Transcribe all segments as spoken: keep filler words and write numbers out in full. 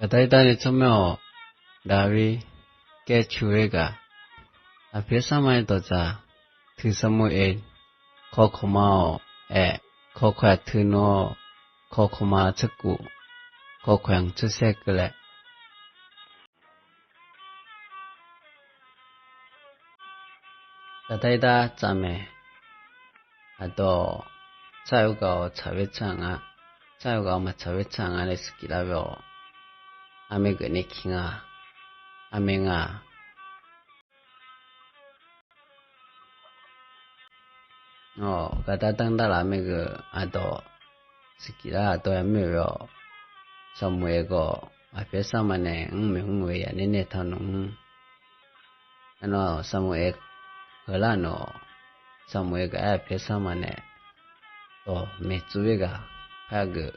Gaqdaq-ir dar ni tsawrmyanr-awq, Daqvir kaer cu-eu gaq, Aqpoeq Sarma-aer dawqdzaq, teu Saqmuqeq, kawkawq ma-awq aer, kawkawq-aq teu nmr-awr, kawkawq ma tserkuf, kawkawq-anr tsersaer keuvlae. Gaqdaq-ir dar tsaf mae. Aqdawq, tsar-eu gaq-awq tsaq-eu tsanr nga, tsar-eu gaq-awq maqtsaq-eu tsanr nga laer siqkif lar-awr, armaer geuf nae ki nga, armaer nga. Awq, gaqdaq danr darlaf maer geuf aqdawq, siqkif lar aqdawq yamr-eu-awq. Saqmuqeq gawq Aqpoeq Sarma nae mrmaeq mr-eu yaq nae nae taq nmr. Aernar-awq, Saqmuqeq heular nawq, Saqmuqeq gaq-aer Aqpoeq Sarma nae dawq maeqtsuif-eu gaq par geuf.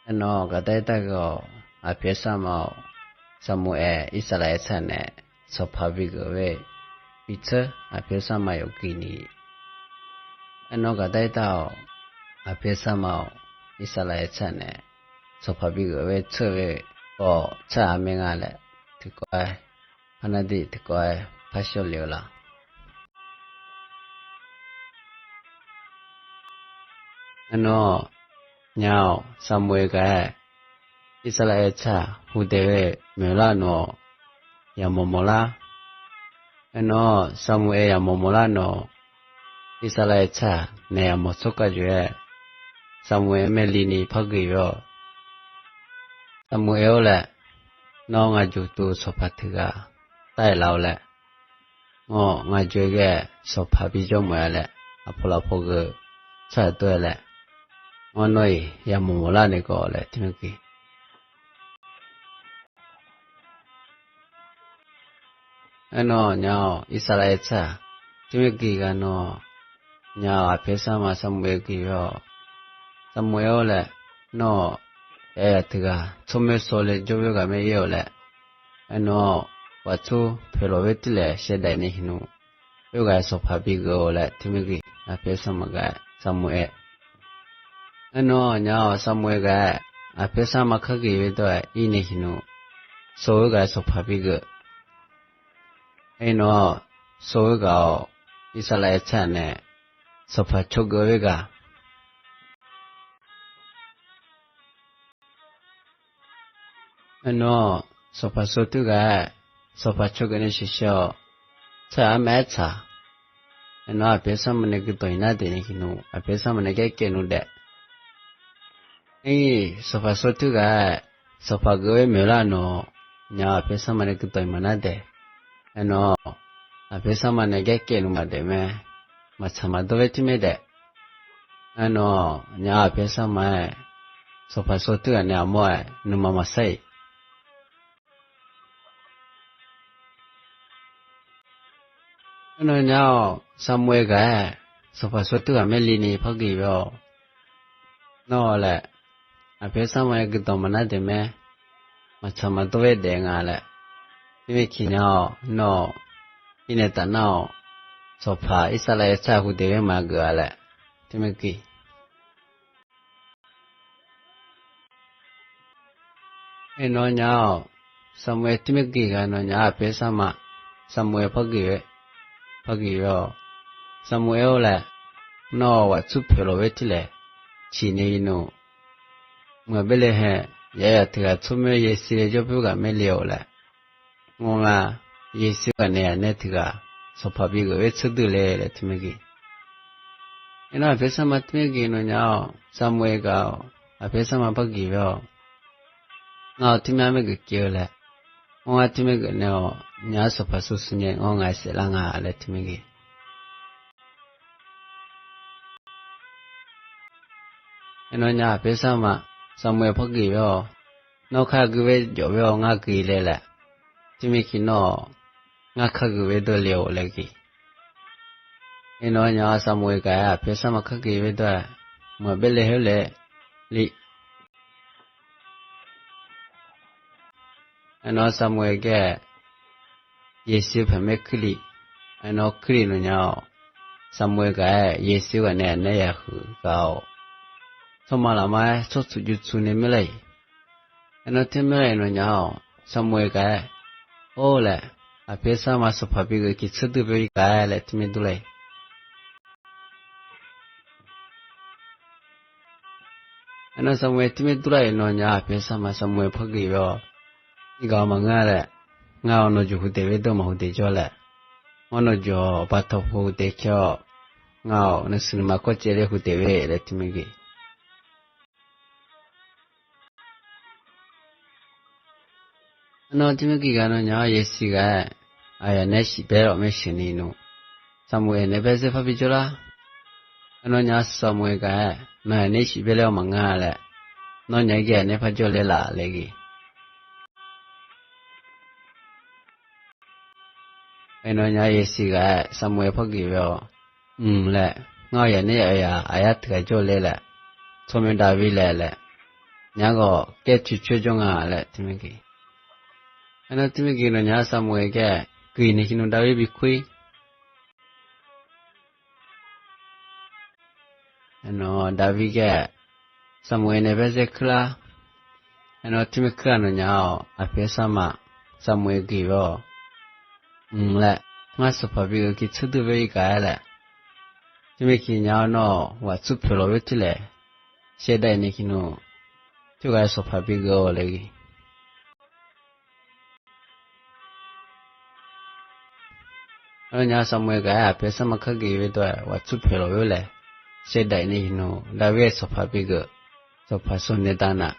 Aernar-awq, gaqdaq-ir dar gaq-awq, Aqpoeq Sarma-awq, Saqmuqeq Irsaqlaeq tsaq nae sanqpaq bigeuf-eu, bitseur Aqpoeq Sarma yawqgeuf ni. Aernar-awq, gaqdaq-ir dar-awq, Aqpoeq Sarma-awq, Irsaqlaeq tsaq nae sanqpaq bigeuf-eu tseur-eu, kawv tsar-aq armaer nga laer, tiqkawv-aer, par nar diq tiqkawv-aer par shawr le-eu la. Aernar-awq, nya-awq, Saqmuqeq gaq-aer Irsaqlaeq tsaq hudaeq-eu moeqlar nawq, yamawq mawqlar. Aernar-awq, Saqmuqeq yamawq mawqlar nawq, Irsaqlaeq tsaq nae yamawq tsawrkhav jox-aer, Saqmuqeq maerli ni par geuf-awq. Saqmuqeq-or laer, nawr ngaq juq tuv sanqpaq teughaq taef laf-awq laer, ngawr ngaq juq-aer ghae sanqpaq bijawr mawf-a laer, aqpawq lafpawq geu tsawrhaq dov-aer laer, ngawr nawr-iq yamawq mawqlar nae gawv laer teumirgeq. Aernar-awq, nya-awq, Irsaqlaeq tsaq teumirgeq gaq nawq, nya-awq, Aqpoeq Sarma Saqmuqeq geuf-awq. Saqmuqeq-or laer, nawr-awq, yaq teughaq tsawrmyanr sawr le jawr byoer ghaq maer-ir-awq laer. Aernar-awq, waqtsur poeqlawq byoer tirlaeq shaevdaef nae hiqnmq, oerghaq-aer sanqpaq bigeuf-awq laer teumirgeq, Aqpoeq Sarma gaq-aer Saqmuqeq. Aernar-awq, nya-awq, Saqmuqeq gaq-aer Aqpoeq Sarma kargeuf-eu dawr-aer ir nae hiqnmq, sawr-eu gaq-aer sanqpaq bigeuf. Aernar-awq, sawr-eu gaq-awq, Irsaqlaeq tsaq nae sanqpaq cawgeuf-eu gaq. Aernar-awq, sanqpaq sawr teughaq-aer sanqpaq cawgeuf nae sheuqsheuq-awq, tsawrhaq armaf-aer tsaq. Aernar-awq, Aqpoeq Sarma nae guiqdawq iqnar daef nae hiqnmq, Aqpoeq Sarma nae gaer kaev nmr daef. Aer, sanqpaq sawr teughaq-aer sanqpaq geuf-aer moeqlar nawq, nya-awq, Aqpoeq Sarma nae guiqdawq iqmaf nar daef. Aernar-awq, Aqpoeq Sarma nae gaer kaev nmr maqdaef mae, maqtsaq maqdawr-aer tirmaer daef. Aernar-awq, nya-awq, Aqpoeq Sarma-aer sanqpaq sawr teughaq nae armawr-aer nuima maqsar-iq. Aernar nya-awq, Saqmuqeq gaq-aer sanqpaq sawr teughaq maerli ni par geuf-awq. Nawr-awq laer, Aqpoeq Sarma nae guiqdawq maqnar daef mae, maqtsaq maqdawr-aer daef nga laer, teumirgeq nya-awq, nawr-awq, irnae tafnar-awq, sanqpaq Irsaqlaeq tsaq hudaeq-aer maqgeuf-a laer, teumirgeq. Aernar nya-awq, Saqmuqeq teumirgeq gaq nawq, nya-awq, Aqpoeq Sarma, Saqmuqeq par geuf-aer, par geuf-awq. Saqmuqeq-or laer, nawr-awq, waqtsur poeqlawq byoer tirlaeq ciq nae hiqnmq, mq-aq Berleqhaeq yaq yaq teughaq tsawrmyanr yaersir le jawr byoer ghaq maerle-awq laer, ngawr nga, yaersir ghaq nae aqnae teughaq sanqpaq bigeuf-aer tseur duilef laer teumirgeq. Aernar Aqpoeq Sarma teumirgeq nawq, nya-awq, Saqmuqeq gaq-awq, Aqpoeq Sarma par geuf-awq. Ngar-awq, teumirnae maergeuf keuv-eu laer, ngawr ngar teumirgeuf nae-awq, nya-awq, sanqpaq sawr sawr nae ngawr ngaq-aer saef lar nga laer teumirgeq. Aernar nya-awq, Aqpoeq Sarma, Saqmuqeq par geuf-awq. Nawr kar gui byaer jawf byaer-awr ngar gui le laer, teumirgeq nawr-awq, ngar kar gui byaer dawr le-awq laer geuf. Aernar nya-awq, Saqmuqeq gaq-aer Aqpoeq Sarma kar gui byaer dawr-aer, mq-aq Berleqhaeq-aer laer li. Aernar Saqmuqeq gaq-aer yaersir paqmaer kuirli. Aernar kuirli nawq, nya-awq, Saqmuqeq gaq-aer yaersir ghaq nae aqnae yaq huiq gaq-awq. tsawrma lafma-aer tsawrtsuif juvtsuif nae maerlar-iq. Aernar teumirnae iqnan nya-awq, Saqmoeq gaq-aer, Or laer, aqpoeq sar ma sanqpaq bigeuf kiq tseurduq bae-ir gaq-aer laer teumirnae durlar-iq. Aernar Saqmoeq teumirnae durlar-iq nawnyaf-awq, aqpoeq sar ma Saqmoeq pargeuf-awq. Irgaq-awr maqngeur laer, ngar-awq nawqjuq hudaef bae dawr maq hudaef jawr laer, ngar nawqjuq-awq baqtawq pu hudaef kaer-awq, ngar-awq nuisiq nuima kawrcaev le hudaef bae laer teumirnae geuf. Aernar teumirnae geuf gaq nawnyaf-awq, Yasiq gaq-aer, aqyawf nae shif bae lawq maershuiq ni nmr. Saqmoeq nae baezaer parbi jawrlar. Aernar nya Saqmoeq gaq-aer, Nawnyaf nae shif bae laer-awr maqngeur laer, nawnyaf-aer ghae nae par jawrle laf laer geuf. Aernar nya Yasiq gaq-aer Saqmoeq pargeuf-awq, Mq laer, ngar-awq yaf nae yaf yaf aqyar teughaq jawrle laer, tsawrmyanr Daqvir laer laer, nya ghawq kaer coeqcoer jawr nga laer teumirnae geuf. Aernar teumirnae geuf nawnyaf-awq, Saqmoeq ghae guiq nae heunar Daqvir bi kur-ir. Aernar Daqvir ghae Saqmoeq nae baezaer kuirlar. Aernar teumirnae kuir-aq nawnyaf-awq, aqpoeq sar ma Saqmoeq geuf-awq, Mq laer, ngar sanqpaq bigeuf kiq tseurduq bae-ir gaq-aer laer, teumirnae geuf nya-awr nawr-awq, waqtsur poeq lawq-aer tiq laer, shaevdav-iq nae heunar, teughaq-aer sanqpaq bigeuf-awq laer geuf. Aernar nya Saqmoeq gaq-aer aqpoeq sar ma kar geuf-ir dawr-aer waqtsur poeq lawq-aer laer, shaevdav-iq nae heunar Daqvir-aer sanqpaq bigeuf, sanqpaq sawr nae dav nar.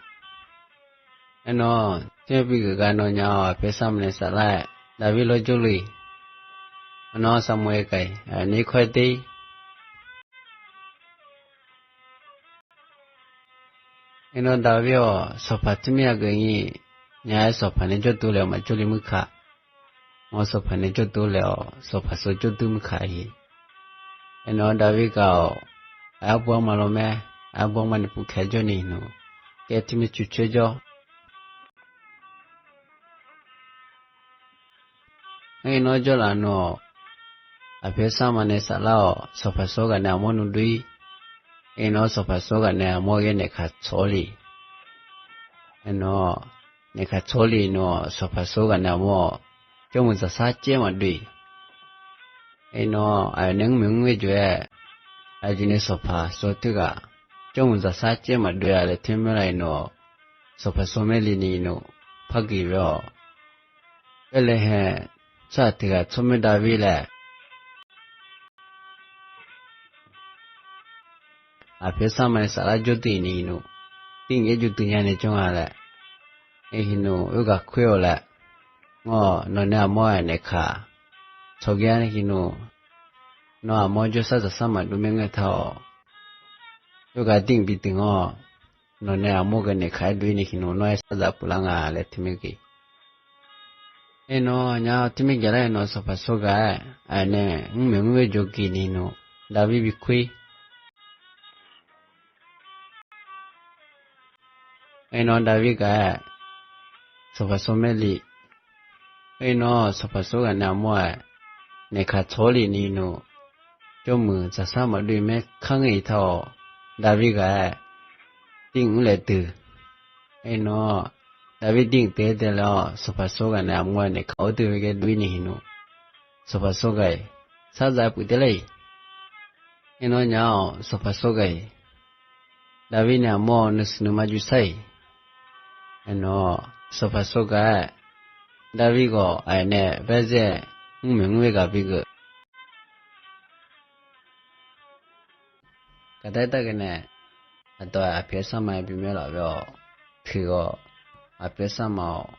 Aernar teumirnae bigeuf gaq nawnyaf-awq, aqpoeq sar ma nae saflar-aer Daqvir lawr jawrle-iq. Aernar Saqmoeq gaq-iq aqyawf nae irkawr-aer der-ir. Aernar Daqvir-awq, sanqpaq teumirnae yagaq nyi, nya-aer sanqpaq nae jawrduq laer-awq maqjawrle muir ka. Nawr sanqpaq nae jawrduq laer-awq, sanqpaq sawr jawrduq muir ka-iq. Aernar Daqvir gaq-awq, aqyar bur-anr ma lawr mae, aqyar bur-anr ma nae puvkae jawr ni nmr, kaer teumirnae coeqcoer jawr. Aernar jawrlaf nawr-awq, aqpoeq sar ma nae saflar-awq, sanqpaq sawr ghaq nae armawr nmr dov-ir. Aernar sanqpaq sawr ghaq nae armawr ghae naeqkaq tsawq-awr le. Aernar naeqkaq tsawq-awr le nawr-awq, sanqpaq sawr ghaq nae armawr-awq, jawrmuiq dzaqsar caer maqdov-iq. Aernar aqyawf nae mrmaeq mr ghae jawr-aer, aqjeq nae sanqpaq sawr teughaq jawrmuiq dzaqsar caer maqdov-a laer teumirnae laf-iq nawr-awq, sanqpaq sawr maerli ni nmr, pargeuf ghae-awq. Aerle hae, tsawrhaq teughaq tsawrmyanr Daqvir laer aqpoeq sar ma nae saflar jawrduq-iq ni nmr, tirngaeq jawrduq nya nae jawr nga laer, nae heunar oerghaq khoer-awq laer, ngawr-awq nawq nae armawr-aer naeqkaq tsawq ghae-a nae heunar, nawr armawr jawrsar dzaqsar maqdov maerngae ta-awq. Oerghaq tirngaeq bi deuq-awr, nawq nae armawr ghae naeqkaq-aer dov-ir nae heunar nawr-aer sardzaq pyeuflar nga laer teumirnae geuf. Aernar nya teumirnae gaqlar-aer nawr sanqpaq sawr ghaq-aer aqyawf nae mrmaeq mr ghae jawr geuf ni nmr, Daqvir bi kur-ir. Aernar Daqvir gaq-aer sanqpaq sawr maerli. Aernar sanqpaq sawr ghaq nae armawr-aer naeqkaq tsawq-awr le ni nmr, jawrmuiq dzaqsar maqdov-iq maer kar ngae-iq ta-awq. Daqvir gaq-aer tirngaeq mr laef deuq. Aernar Daqvir tirngaeq deuq-aer daelar-awr, sanqpaq sawr ghaq nae armawr-aer naeqkaq-awr deuq-aer ghae dov-ir nae heunar, sanqpaq sawr ghaq-iq sardzaq pyeuf tae lar-iq. Aernar nya-awq, sanqpaq sawr ghaq-iq Daqvir nae armawr nuisiq nuima jur sar-iq. Aernar sanqpaq sawr ghaq-aer Daqvir ghawq aqyawf nae baerzaer mrmaeq mr-aer ghaq bigeuf. Gaqdaer dargeuf nae, aqdawq-aq aqpoeq sar ma-aer bimyaer laf ghae-awq. Teughaq-awq, aqpoeq sar ma-awq.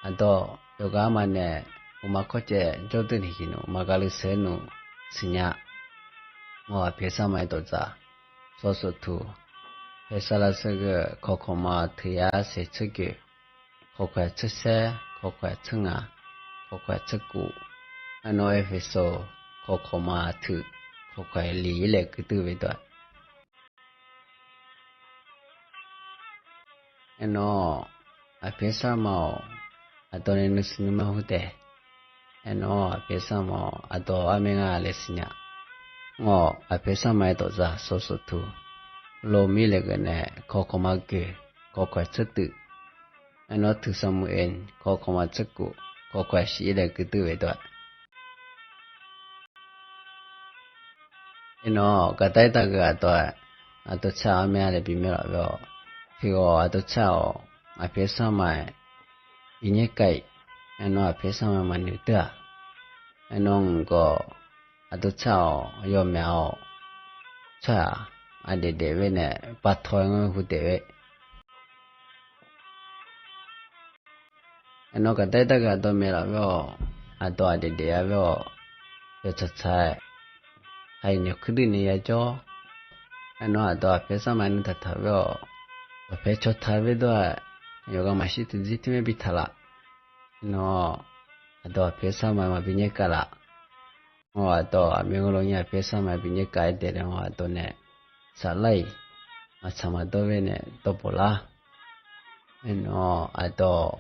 Aqdawq yawqghaq arma nae uqma kawrcaev jawr deuq ni heunar maqghaq luf seuq-aer nmr siqnya. Ngawr aqpoeq sar ma-aer dawqdzaq sawr softuq, Haeqsaqlaq saergeuf kawq kawq ma teuq yar saeq tser geuf, kawq kawq-aer tser saer, kawq kawq-aer tser ngaq, kawq kawq-aer tser kuf, arnawr Erpeqsoq kawq kawq ma teuq, kawq kawq-aer li-ir laer guirdui-eu dawq-aq. Aernar-awq, aqpoeq sar ma-awq, aqdawq nae nuisiq nuima hu taef. Aernar-awq, aqpoeq sar ma-awq, aqdawq armaer nga laer siqnya. Ngawr-awq, aqpoeq sar ma-aer dawqdzaq sawr softuq, Lormi laer geuf nae kawkawma goeq, kawkawma tser tuiv. Aernar Tuq Sanqmuiq en kawkawma tser kuf, kawkawma shif laer guirdui-eu dawq-aq. Aernar gaqdar-ir taqgeuf aqdawq-aq, aqdawq tsaq-awr mya laer bimya laf-awr, tiqghawq aqdawq tsaq-awq, aqpoeq sarmaf-aer bi nyaer kav-iq. Aernar aqpoeq sarmaf maqnoeq deur-aq. Aernar mq gawq aqdawq tsaq-awq, yawmyaq-awq, tsawrhaq aqdaef daef-aer nae bataw-aer ngar hu daef-aer. Aernar gaqdar-ir taqgeuf aqdawq maeq laf-awr, aqdawq aqdaef daef-a-awr, yawtsaq tsaq-aer, haiq noeq kuir duir ni yajawr. Aernar aqdawq aqpoeq sarmaf nuitaq taq-awr, aqpoeq cawtaq-aer dawr-aq, yawqghaq maqshir tiqjir tirmaer bitaq laf. Aernar aqdawq aqpoeq sarmaf maqbi nyaer kav laf. Ngawr aqdawq aqmyanluf nyir aqpoeq sarmaf bi nyaer kav-aer daef nae ngawr aqdawq nae saflar-iq maqtsaq maqdawr-aer nae dawrbof lar. Aernar aqdawq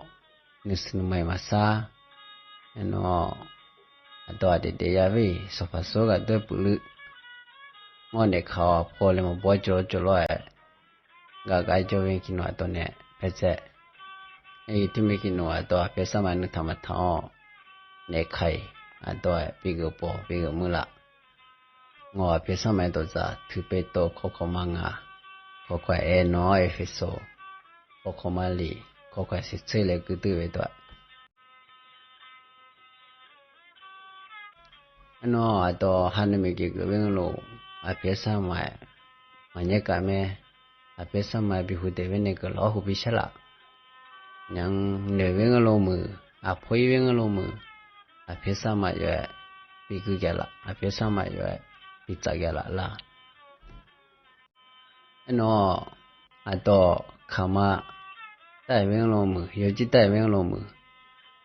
nuisiq nuima-iq maqsar. Aernar aqdawq aqdaef daef ya-aer sanqpaq sawr ghaq dawr-aer puiv luiv. Ngawr naeq kaq-awr paw laer maqbawr jawr jawrlawr-aer gaqgaq jawr-aer ki nmr aqdawq nae paertsaev. Aer-eu tirmaer ki nmr aqdawq aqpoeq sarmaf nuitaq maqtaq-awr, naeq kaq-iq aqdawq-aer bi geuf pov bi geuf muir laf. Ngawr aqpoeq sarmaf-aer dawqdzaq tuipaev tov kawkawma ngaq, kawkawma aer nawr-awr Erpersu, kawkawma li, kawkawma siq tser laer guirdui-eu dawq-aq. Aernar aqdawq ha nuimeq geuf geuf-aer ngar lof, aqpoeq sarmaf-aer maqnyaer kav mae. Aqpoeq sarmaf-aer bi hu daef-aer nae guiqlanq-awr hu bi shar laf. Nyanr noeq-aer ngar lof muiq, aqpawr-ir-aer ngar lof muiq, aqpoeq sarmaf yawf-aer bi guir gaq laf, aqpoeq sarmaf yawf-aer bi tsaf gaq laf lar. Aernar aqdawq kaqma dar-iq-aer ngar lof muiq, yawjir dar-iq-aer ngar lof muiq,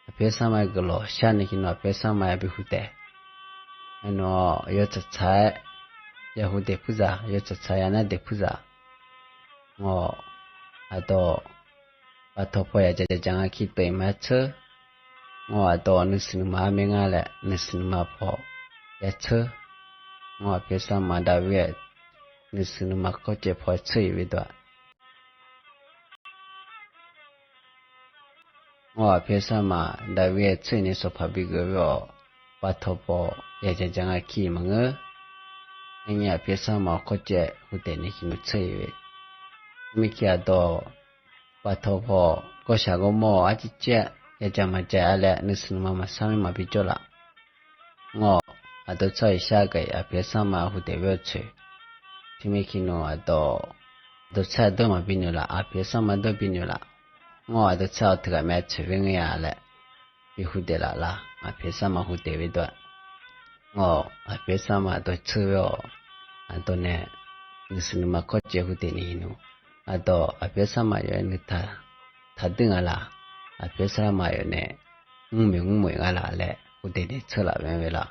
aqpoeq sarmaf-aer guiqlanq shar nae ki nmr aqpoeq sarmaf-aer bi hu daef. Aernar yawtsaq tsaq-aer ya hu daef purzaq, yawtsaq tsaq ya nar daef purzaq. Ngawr aqdawq bataw paw yajaq jaq nga ki tov-iq ma-aer tseur. Ngawr aqdawq nuisiq nuima-aer mae ngar laer nuisiq nuima paw ya tseur. Ngawr aqpoeq sarmaf dav-aer nuisiq nuima kawrcaev paw tseur-iq-eu dawq-aq. Ngawr aqpoeq sarmaf dav-aer tseur-iq nae sanqpaq bi geuf-awr, bataw paw yajaq jaq nga ki maqngeur. Aerngeur aqpoeq sarmaf kawrcaev hu daef nae ki nmr tseur-iq-eu. Mirkir aqdawq bataw paw gawrshaq gawrmawr-awr arcir cir-aer yajaq maqjaq-a laer nuisiq nuima maqsar mir maqbi jawr laf. Ngawr aqdawq tsawrhaq iqshar gaq-iq aqpoeq sarmaf hu daef-aer-eu tsoeq. Tirmirkir nmr aqdawq, aqdawq tsawrhaq dawr maqbi noeq laf, aqpoeq sarmaf dawr bi noeq laf. Ngawr aqdawq tsawrhaq teughaq mae tsoeq-aer ngeur-a laer bi hu daef laf lar, aqpoeq sarmaf hu daef-aer dawr-aq. Ngawr aqpoeq sarmaf dawq tseur-awr, aqdawq nae nuisiq nuima kawrcaev hu daef ni nmr, aqdawq aqpoeq sarmaf yawf-aer nuitaq taqdui nga laf, aqpoeq sarmaf yawf nae mrmoeq mrmoeq nga laf laer hu daef daef tseur laf mae laf.